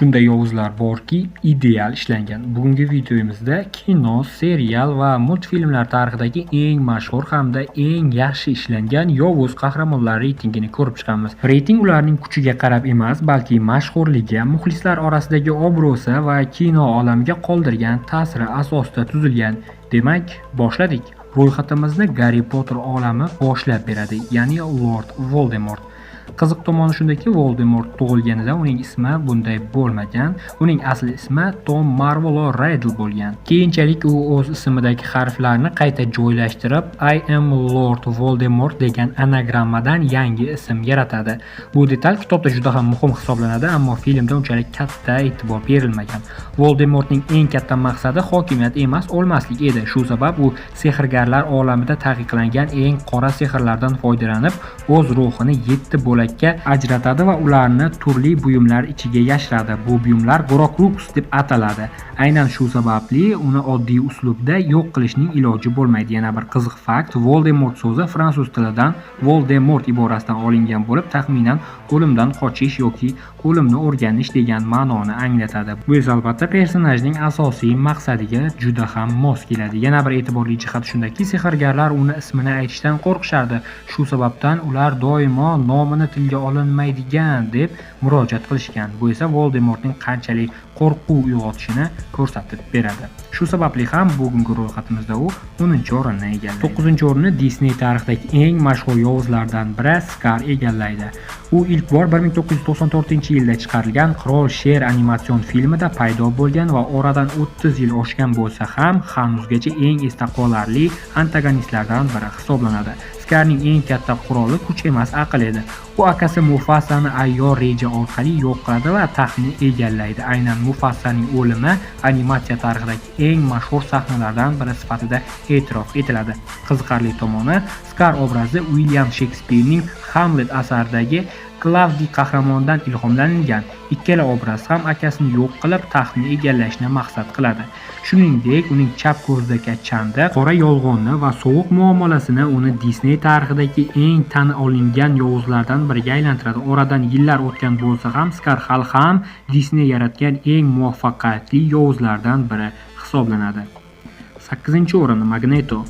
Shunday yovuzlar borki, ideal ishlangan. Bugungi videomizda kino, serial va multfilmlar tarixidagi eng mashhur hamda eng yaxshi ishlangan yovuz qahramonlar reytingini ko'rib chiqamiz. Reyting ularning kuchiga qarab emas, balki mashhurligi, muxlislar orasidagi obro'si va kino olamiga qoldirgan ta'siri asosida tuzilgan. Demak, boshladik. Ro'yxatimizni Garri Potter olami boshlab beradi, ya'ni Lord Voldemort. Qiziq tomoni shundaki, Voldemort tug'ilganida uning ismi bunday bo'lmagan. Uning asl ismi Tom Marvolo Riddle bo'lgan. Keyinchalik u o'z ismidagi harflarni qayta joylashtirib, "I am Lord Voldemort" degan anagrammadan yangi ism yaratadi. Bu detal kitobda juda ham muhim hisoblanadi, ammo filmda unchalik katta e'tibor berilmagan. Voldemortning eng katta maqsadi hokimiyat emas, o'lmaslik edi. Shu sabab u sehrgarlar olamida taqiqlangan eng qora sehrlardan foydalanib, o'z ruhini 7 bo'lakka ajratadi va ularni turli buyumlar ichiga yashiradi. Bu buyumlar Horcrux deb ataladi. Aynan shu sababli uni oddiy uslubda yo'q qilishning iloji bo'lmaydi. Yana bir qiziq fakt: Voldemort so'zi fransuz tilidan Voldemort iborasidan olingan bo'lib, taxminan o'limdan qochish yoki o'limni o'rganish degan ma'noni anglatadi. Bu esa albatta personajning asosiy maqsadiga juda ham mos keladi. Yana bir e'tiborli jihat shundaki, sehrgarlar uni ismini aytishdan qo'rqishardi. Shu sababdan ular doimo nomini tilga olinmaydigan deb murojaat qilishgan. Bu esa Voldemortning qanchalik qo'rquv uyg'otishini ko'rsatib beradi. Shu sababli ham bugungi ro'yxatimizda u 10-o'rinni egallaydi. 9-o'rinni Disney tarixidagi eng mashhur yovuzlardan biri Scar egallaydi. U ilk bor 1994-yilda chiqarilgan Qirol Sher animatsion filmida paydo bo'lgan va oradan 30 yil oshgan bo'lsa ham, hanuzgacha eng esda qolarli antagonistlardan biri hisoblanadi. Skarning eng katta quroli kuch emas, aql edi. U akasi Mufasani ayyor reja orqali yo'q qiladi va taxtni egallaydi. Aynan Mufasaning o'limi animatsiya tarixidagi eng mashhur sahnalardan biri sifatida e'tirof etiladi. Qiziqarli tomoni, Skar obrazi Uilyam Shekspirning Hamlet asaridagi Klavdiy qahramonidan ilhomlangan. Ikkala obraz ham akasini yo'q qilib, taxtni egallashni maqsad qiladi. Shuningdek, uning chap ko'zidagi chanda qora yolg'onni va sovuq muomalasini uni Disney tarixidagi eng tan olingan yovuzlardan biriga aylantiradi. Oradan yillar o'tgan bo'lsa ham, Skar hali ham Disney yaratgan eng muvaffaqiyatli yovuzlardan biri hisoblanadi. 8-o'rin, Magneto.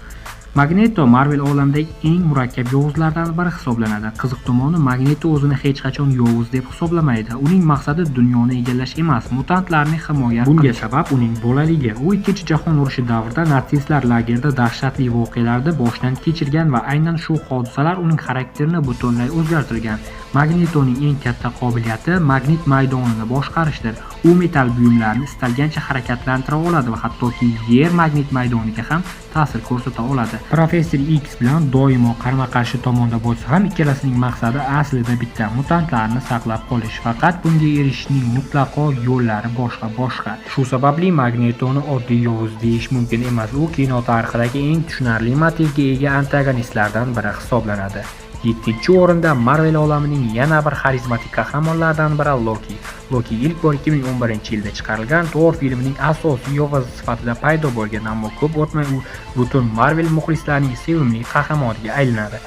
Magneto Marvel olamidagi eng murakkab yovuzlardan biri hisoblanadi. Qiziq tomoni, Magneto o'zini hech qachon yovuz deb hisoblamaydi. Uning maqsadi dunyoni egallash emas, mutantlarni himoya. Bunga sabab uning bolaligi. U Ikkinchi jahon urushi davrida natsistlar lagerida dahshatli voqealarni boshdan kechirgan va aynan shu hodisalar uning xarakterini butunlay o'zgartirgan. Magnetoning eng katta qobiliyati magnit maydonini boshqarishdir. U metall buyumlarni istalgancha harakatlantira oladi va hattoki Yer magnit maydoniga ham ta'sir ko'rsata oladi. Professor X bilan doimo qarama-qarshi tomonda bo'lsa ham, ikkalasining maqsadi aslida bitta: mutantlarni saqlab qolish. Faqat bunga erishishning mutlaqo yo'llari boshqa-boshqa. Shu sababli Magnetoni oddiy yovuz deyish mumkin emas. U kino tarixidagi eng tushunarli motivga ega antagonistlardan biri hisoblanadi. 7-o'rinda Marvel olamining yana bir xarizmatik qahramonlaridan biri Loki. Loki ilk bor 2011-yilda chiqarilgan Thor filmining asosiy yovuzi sifatida paydo bo'lgan, ammo ko'p o'tmay u butun Marvel muxlislarining sevimli qahramoniga aylanadi.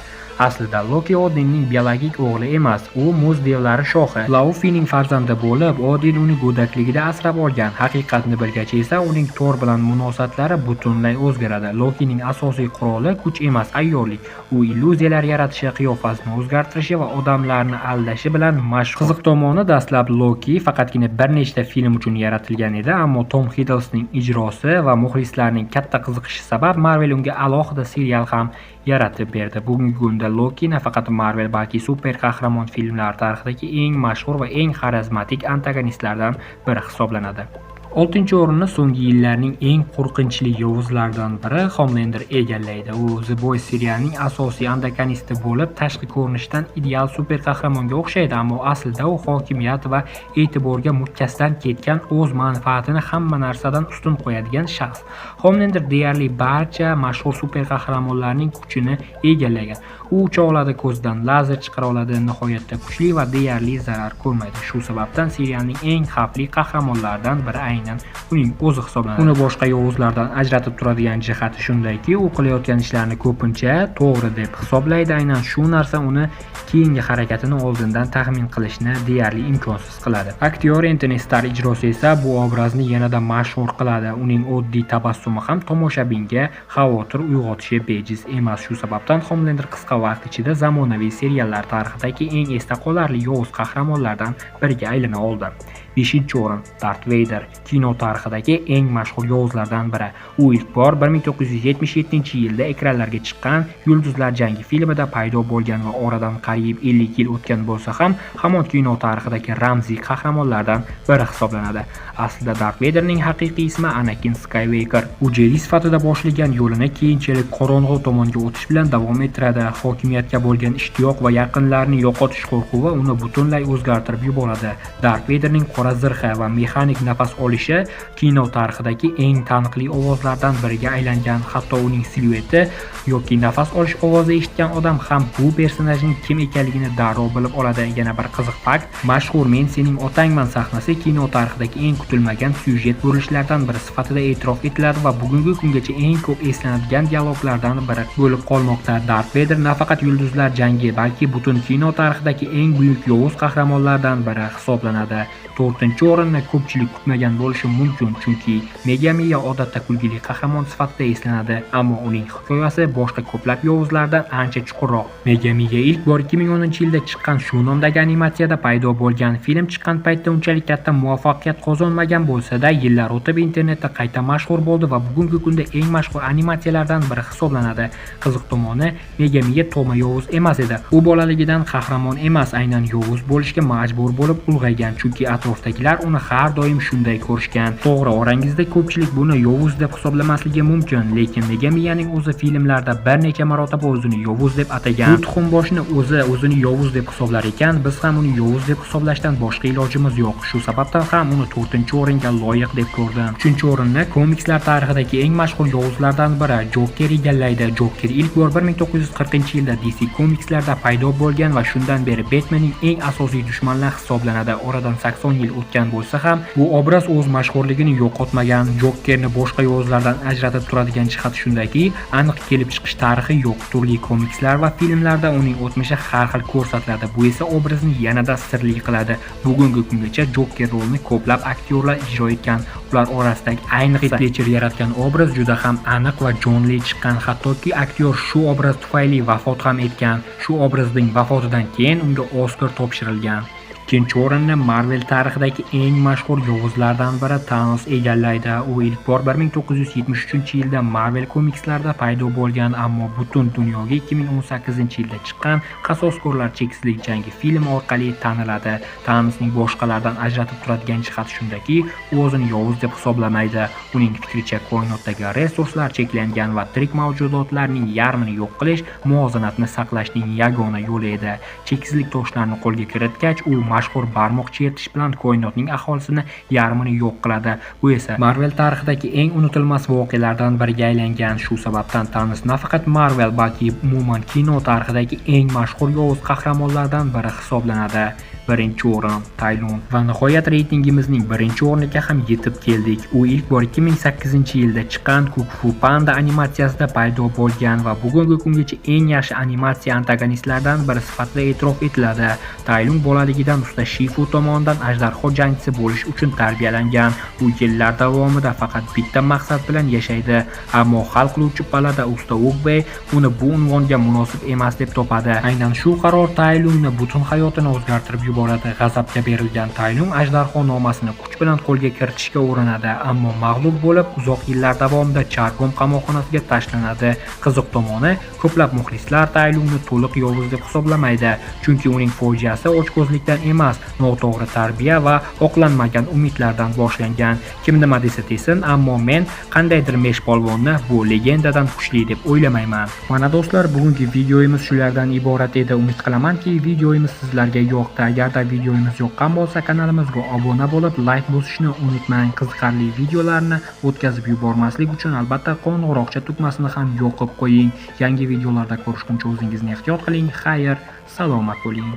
Aslida Loki Odinning biologik o'g'li emas, u muz devlari shohi Laufining farzandi bo'lib, Odin uni go'dakligida asrab olgan. Haqiqatni bilgach esa uning Thor bilan munosabatlari butunlay o'zgaradi. Lokining asosiy quroli kuch emas, ayyorlik. U illyuziyalar yaratishi, qiyofasini o'zgartirishi va odamlarni aldashi bilan mashhur. Qiziq tomoni, dastlab Loki faqatgina bir nechta film uchun yaratilgan edi, ammo Tom Hiddlestonning ijrosi va muxlislarning katta qiziqishi sabab Marvel unga alohida serial ham yaratib berdi. Bugungi kunda Loki nafaqat Marvel, balki super qahramon filmlari tarixidagi eng mashhur va eng xarizmatik antagonistlardan biri hisoblanadi. 6-o'rinni so'nggi yillarning eng qo'rqinchli yovuzlaridan biri Homelander egallaydi. U The Boys serialining asosiy antagonisti bo'lib, tashqi ko'rinishdan ideal super qahramonga o'xshaydi, ammo aslida u hokimiyat va e'tiborga mukkasidan ketgan, o'z manfaatini hamma narsadan ustun qo'yadigan shaxs. Homelander deyarli barcha mashhur super qahramonlarning kuchini egallagan. U ucha oladi, ko'zidan lazer chiqara oladi, nihoyatda kuchli va deyarli zarar ko'rmaydi. Shu sababdan serialning eng xavfli qahramonlaridan biri aynan aynan uning o'zi hisoblanadi. Uni boshqa yovuzlardan ajratib turadigan jihati shundayki, u qilayotgan ishlarni ko'pincha to'g'ri deb hisoblaydi. Aynan shu narsa uni keyingi harakatini oldindan taxmin qilishni deyarli imkonsiz qiladi. Aktyor Anthony Starr ijrosi esa bu obrazni yanada mashhur qiladi. Uning oddiy tabassumi ham tomoshabinga xavotir uyg'otishi bejiz emas. Shu sababdan Homelander qisqa vaqt ichida zamonaviy seriallar tarixidagi eng esda qolarli yovuz qahramonlardan biriga aylana oldi. 5-o'rin Darth Vader, kino tarixidagi eng mashhur yovuzlardan biri. U ilk bor 1977-yilda ekranlarga chiqqan Yulduzlar jangi filmida paydo bo'lgan va oradan qariyb 50 yil o'tgan bo'lsa ham, hamon kino tarixidagi ramziy qahramonlardan biri hisoblanadi. Aslida Darth Vaderning haqiqiy ismi Anakin Skywalker. U Jedi sifatida boshlagan yo'lini keyinchalik qorong'u tomonga o'tish bilan davom ettiradi. Hokimiyatga bo'lgan ishtiyoq va yaqinlarni yo'qotish qo'rquvi uni butunlay o'zgartirib yuboradi. Darth Vaderning qora zirhi va mexanik nafas olishi kino tarixidagi eng taniqli ovozlardan biriga aylangan. Hatto uning silueti yoki nafas olish ovozi eshitgan odam ham bu personajning kim ekanligini darrov bilib oladi. Yana bir qiziq fakt, mashhur "Men sening otangman" sahnasi kino tarixidagi eng kutilmagan syujet burilishlardan biri sifatida e'tirof etiladi va bugungi kungacha eng ko'p eslanadigan dialoglardan biri bo'lib qolmoqda. Darth Vader nafaqat Yulduzlar jangi, balki butun kino tarixidagi eng buyuk yovuz qahramonlardan biri hisoblanadi. 4-o'rinni ko'pchilik kutmagan bo'lishi mumkin, chunki Megamiya odatda kulgili qahramon sifatida eslanadi, ammo uning hikoyasi boshqa ko'plab yovuzlardan ancha chuqurroq. Megamiya ilk bor 2010-yilda chiqqan shu nomdagi animatsiyada paydo bo'lgan. Film chiqqan paytda unchalik katta muvaffaqiyat qozonmagan bo'lsa-da, yillar o'tib internetda qayta mashhur bo'ldi va bugungi kunda eng mashhur animatsiyalardan biri hisoblanadi. Qiziq tomoni, Megamiya tug'ma yovuz emas edi. U bolaligidan qahramon emas, aynan yovuz bo'lishga majbur bo'lib ulg'aygan, chunki atrofdagilar uni har doim shunday ko'rishgan. To'g'ri, orangizda ko'pchilik buni yovuz deb hisoblamasligi mumkin, lekin Megamiyaning o'zi filmlarda bir necha marotaba o'zini yovuz deb atagan. Bu tuxumboshni o'zi o'zini yovuz deb hisoblar ekan, biz ham uni yovuz deb hisoblashdan boshqa ilojimiz yo'q. Shu sababdan ham uni 4-o'ringa loyiq deb ko'rdim. 3-o'rinni komikslar tarixidagi eng mashhur yovuzlardan biri Joker egallaydi. Joker ilk bor 1940-yilda DC komikslarda paydo bo'lgan va shundan beri Batmanning eng asosiy dushmanlari hisoblanadi. Oradan 80 yil o'tgan bo'lsa ham, bu obraz o'z mashhurligini yo'qotmagan. Jokerni boshqa yovuzlardan ajratib turadigan jihati shundaki, aniq kelib chiqish tarixi yo'q. Turli komikslar va filmlarda uning o'tmishi har xil ko'rsatiladi. Bu esa obrazni yanada sirli qiladi. Bugungi kungacha Joker rolini ko'plab aktyorlar ijro etgan. Ular orasidagi ayniqsa Heath Ledger yaratgan obraz juda ham aniq va jonli chiqqan. Hattoki aktyor shu obraz tufayli vafot ham etgan. Shu obrazning vafotidan keyin unga Oskar topshirilgan. 2-o'rinni Marvel tarixidagi eng mashhur yovuzlardan biri Thanos egallaydi. U ilk bor 1973-yilda Marvel komikslarida paydo bo'lgan, ammo butun dunyoga 2018-yilda chiqqan Qasoskorlar cheksizlik jangi filmi orqali taniladi. Thanosning boshqalardan ajratib turadigan jihati shundaki, u o'zini yovuz deb hisoblamaydi. Uning fikricha, koinotdagi resurslar cheklangan va tirik mavjudotlarning yarmini yo'q qilish muvozanatni saqlashning yagona yo'li edi. Cheksizlik toshlarini qo'lga kiritgach, u mashhur barmoq chertish bilan koinotning aholisini yarmini yo'q qiladi. Bu esa Marvel tarixidagi eng unutilmas voqealardan biriga aylangan. Shu sababdan Thanos nafaqat Marvel, balki umuman kino tarixidagi eng mashhur yovuz qahramonlardan biri hisoblanadi. 1-o'rin Tai Lung. Va nihoyat reytingimizning 1-o'rniga ham yetib keldik. U ilk bor 2008-yilda chiqqan Kung Fu Panda animatsiyasida paydo bo'lgan va bugungi kungacha eng yaxshi animatsiya antagonistlardan biri sifatida e'tirof etiladi. Tai Lung bolaligidan usta Shifu tomonidan ajdarho jangchisi bo'lish uchun tarbiyalangan. U yillar davomida faqat bitta maqsad bilan yashaydi, ammo hal qiluvchi pallada usta Oogway uni bu unvonga munosib emas deb topadi. Aynan shu qaror Tai Lungni butun hayotini o'zgartirib yuboradi. G'azabga berilgan Tai Lung ajdarho nomasini kuch bilan qo'lga kiritishga urinadi, ammo mag'lub bo'lib, uzoq yillar davomida Chargom qamoqxonasiga tashlanadi. Qiziq tomoni, ko'plab muxlislar Tai Lungni to'liq yovuz deb hisoblamaydi, chunki uning fojiasi ochko'zlikdan emas, noto'g'ri tarbiya va oqlanmagan umidlardan boshlangan. Kim nima desa desin, ammo men qandaydir meshpolvonni bu legendadan kuchli deb o'ylamayman. Mana do'stlar, bugungi videomiz shulardan iborat edi. Umid qilamanki, videomiz sizlarga yoqdi. Agarda videomiz yoqqan bo'lsa, kanalimizga obuna bo'lib, layk bosishni unutmang. Qiziqarli videolarni o'tkazib yubormaslik uchun albatta qo'ng'iroqcha tugmasini ham yoqib qo'ying. Yangi videolarda ko'rishguncha o'zingizni ehtiyot qiling. Xayr, salomat bo'ling.